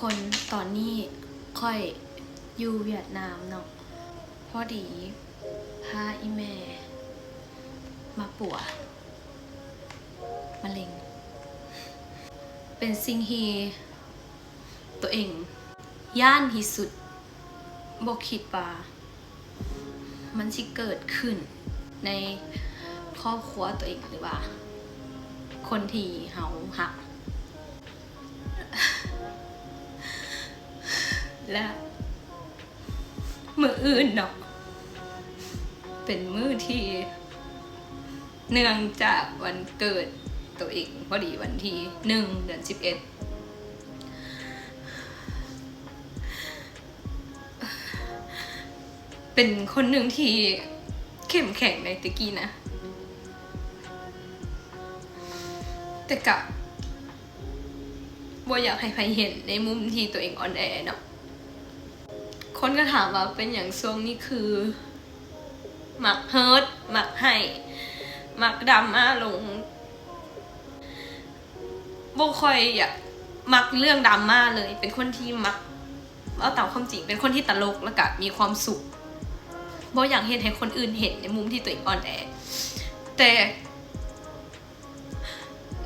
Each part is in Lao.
ຄົນຕອນນີ້ຂ້ອຍຢູ່ຫວຽດນາມເນາະ ພໍດີພາອີ່ແມ່ມາປົວມະເລັງ ເປັນສິ່ງທີ່ຕົວເອງຢ້ານທີ່ສຸດ ບໍ່ຄິດວ່າມັນຊິເກີດຂຶ້ນໃນຄອບຄົວຕົວເອງ ຫຼືວ່າຄົນທີ່ເຮົາຮັກ. ແລະ ມື້ອື່ນເນາະ ເປັນມື້ທີ່ເນື່ອງຈາກວັນເກີດໂຕເອງ ພໍດີວັນທີໜຶ່ງ ເດືອນສິບເອັດ ເປັນຄົນໜຶ່ງທີ່ເຂັ້ມແຂງໃນແຕ່ກີ້ນະ ແຕ່ກະ ບໍ່ຢາກໃຫ້ໃຜເຫັນໃນມຸມທີ່ຕົວເອງອ່ອນແອເນາະ. ຄົນກໍຖາມວ່າເປັນຫຍັງຊ່ວງນີ້ຄືມັກເຮີດ ມັກໄຫ້ ມັກດຣາມາລົງ. ບໍ່ຄ່ອຍຢາກມັກເລື່ອງດຣາມາເລີຍ. ເປັນຄົນທີ່ມັກ ເວົ້າຕາມຄວາມຈິງ ເປັນຄົນທີ່ຕະຫຼົກ ແລ້ວກະມີຄວາມສຸກ. ບໍ່ຢາກເຮັດໃຫ້ຄົນອື່ນເຫັນໃນມຸມທີ່ຕົວເອງອ່ອນແອ. ແຕ່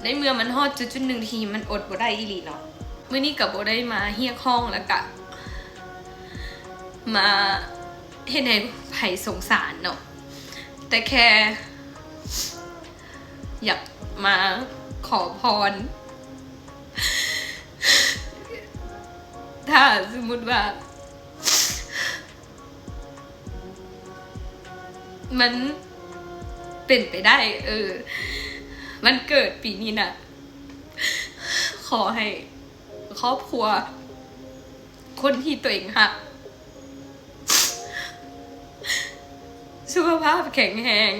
ໃນເມື່ອມັນຮອດຈຸດໆໜຶ່ງທີ່ມັນອົດບໍ່ໄດ້ອີ່ຫຼີເນາະ, ມື້ນີ້ກໍບໍ່ໄດ້ມາຮຽກຮ້ອງ ແລ້ວກະມາເຮັດໃຫ້ໃຜສົງສານເນາະ, ແຕ່ແຄ່ຢາກມາຂໍພອນ. ຖ້າສົມມຸດວ່າ ມັນເປັນໄປໄດ້ ເອີ ວັນເກີດປີນີ້ນະ ຂໍໃຫ້ຄອບຄົວ ຄົນທີ່ຕົວເອງຮັກ ສຸຂະພາບແຂງແຮງ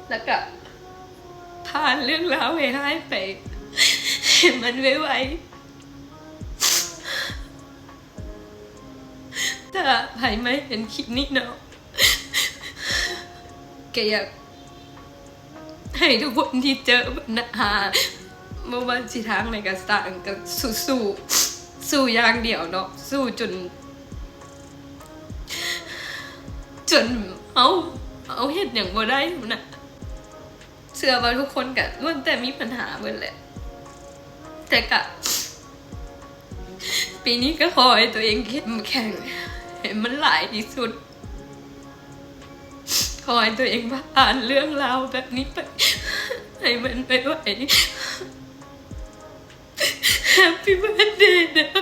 ແລ້ວກະຜ່ານເລື່ອງລາວໃຫ້ຮ້າຍໄປໃຫ້ມັນໄວໆ. ຖ້າໃຜມາເຫັນຄລິບນີ້ເນາະ ກໍຢາກໃຫ້ທຸກຄົນທີ່ເຈີບັນຫາ ບໍ່ວ່າຊິທາງໃດກໍຊ່າງ ກໍສູ້ໆ ສູ້ຢ່າງດຽວເນາະ, ສູ້ຈົນ ຈົນເຮົາ ເຮົາເຮັດຫຍັງບໍ່ໄດ້ພຸ້ນນະ. ເຊື່ອວ່າທຸກຄົນກະລ້ວນແຕ່ມີບັນຫາເບິດແຫຼະ, ແຕ່ກະ ປີນີ້ກະຂໍໃຫ້ຕົວເອງເຂັ້ມແຂງໃຫ້ມັນຫຼາຍທີ່ສຸດ. ຂໍໃຫ້ຕົວເອງຜ່ານເລື່ອງລາວແບບນີ້ໄປໃຫ້ມັນໄວໆ. Happy birthday ນະ